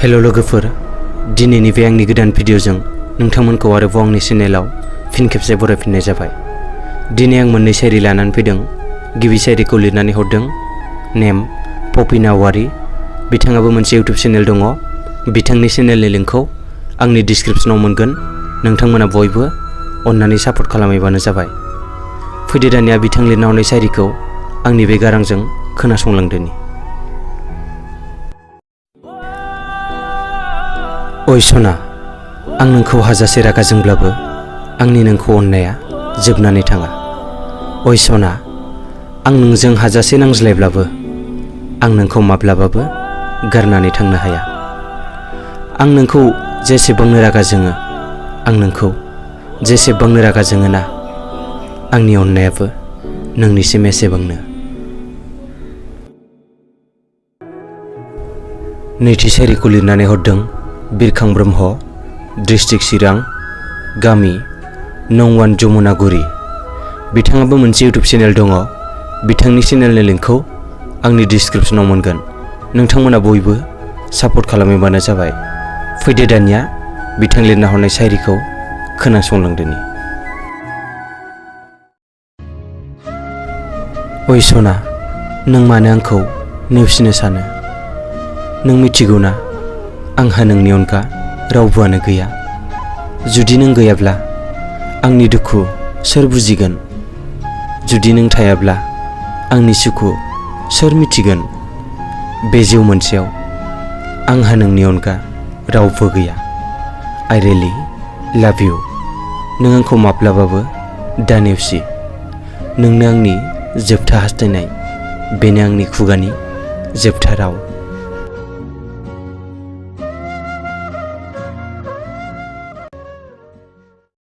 Hello लोगोफोर, दिनैनि बे आंनि गोदान भिडिअजों नोंथांमोनखौ आरोबाव आंनि चेनेलाव फिन खेबसे बरायफिननाय जाबाय। दिनै आं मोननै सायरि लानानै फैदों। गिबि सायरिखौ लिरनानै हरदों नेम पपिना वारि। बिथाङाबो मोनसे इउटिउब चेनेल दङ। बिथांनि चेनेलनि लिंकखौ आंनि डिसक्रिप्शनाव मोनगोन। नोंथांमोना बयबो अन्नानै सापर्ट खालामैबानो जाबाय। फैदो दानिया बिथां लिरना हरनाय सायरिखौ आंनि बे गारांजों खोनासंलांदोनि। ओइ सना, आं नोंखौ हाजासे रागा जोंब्लाबो आंनि नोंखौ अननाया जोबनानै थाङा। ओइ सना, आं नोंजों हाजासे नांज्लायब्लाबो आं नोंखौ माब्लाबाबो गारनानै थांनो हाया। आं नोंखौ जेसेबांनो रागा जोङो, आं नोंखौ जेसेबांनो रागा जोङो ना, आंनि अननायाबो नोंनिसिम एसेबांनो। नैथि सायरिखौ लिरनानै हरदों बिरखां ब्रह्म, डिस्ट्रिक्ट चिरां, गामि नंवान जमुनागुरि। बिथाङाबो मोनसे इउटिउब चेनेल दङ। बिथांनि चेनेलनि लिंकखौ आंनि डिसक्रिप्शनाव मोनगोन। नोंथांमोना बयबो सापर्ट खालामैबानो जाबाय। फैदो दानिया बिथां लिरना हरनाय सायरिखौ खोनासंलांदोनि। ओइ सना, नों मानो आंखौ नेवसिनो सानो? नों मिथिगौ ना, आंहा नोंनि अनगा रावबोआनो गैया। जुदि नों गैयाब्ला आंनि दुखु सोर बुजिगोन? जुदि नों थायाब्ला आंनि सुखु सोर मिथिगोन? बे जिउ मोनसेयाव आंहा नोंनि अनगा रावबो गैया। आइ रियेलि लाभ इउ। नों आंखौ माब्लाबाबो दानेवसि। नोंनो आंनि जोबथा हास्थायनाय, बेनो आंनि खुगानि जोबथा राव।